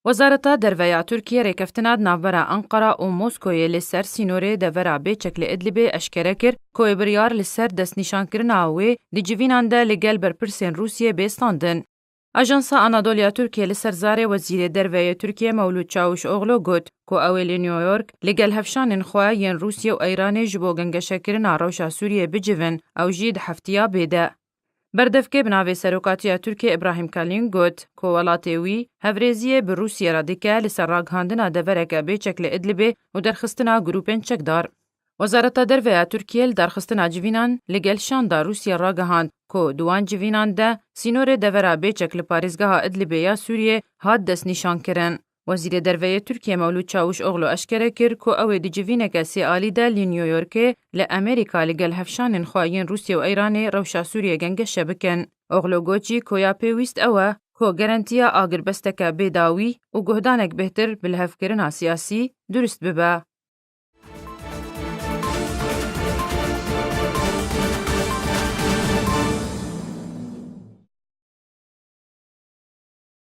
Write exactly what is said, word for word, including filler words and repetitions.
Wezareta Derve ya Tirkiyê rêkeftina di navbera Ankara û Moskoyê li ser sînorê devera bêçek li Idlibê eşkere kir ku wê biryar li ser destnîşankirina wê di civînan de li gel berpirsên Rûsiyê bê standin. Ajansa Anadolu ya Tirkiyê li ser zarê Wezîrê Derve yê Tirkiyê Mewlûd Çawuşoglu got ku ew ê li New York li gel hevşanên xwe yên Rûsiyê û Îranê ji bo gengeşekirina rewşa Sûriyê bicivin, ew jî di heftiya bê de. Berdevkê bi navê Serokatiya Tirkiyê Ibrahim Kalin got ku welatê wî hevrêziyê bi Rûsiyê re dike li ser ragihandina devereke bêçek li Idlibê û derxistina grûpên çekdar. Wezareta Derve ya Tirkiyê li darxistina civînan li gel şanda Rûsiyê ragihand ku di wan civînan de sînorê devera bêçek li parêzgeha Idlibê ya Sûriyê hat destnîşankirin. Wezîrê Derve yê Tirkiyê Mewlûd Çawuşoglu eşkere kir ku ew ê di civîneke sê alî de li New Yorkê li Amerîka li gel hevşanên xwe yên Rûsya û Îranê rewşa Sûriyê gengeşe bikin. Oglu got jî ku ya pêwîst ew e ku garantiya agirbesteke bêdawî û guhdanek bêhtir bi lihevkirina siyasî durust bibe.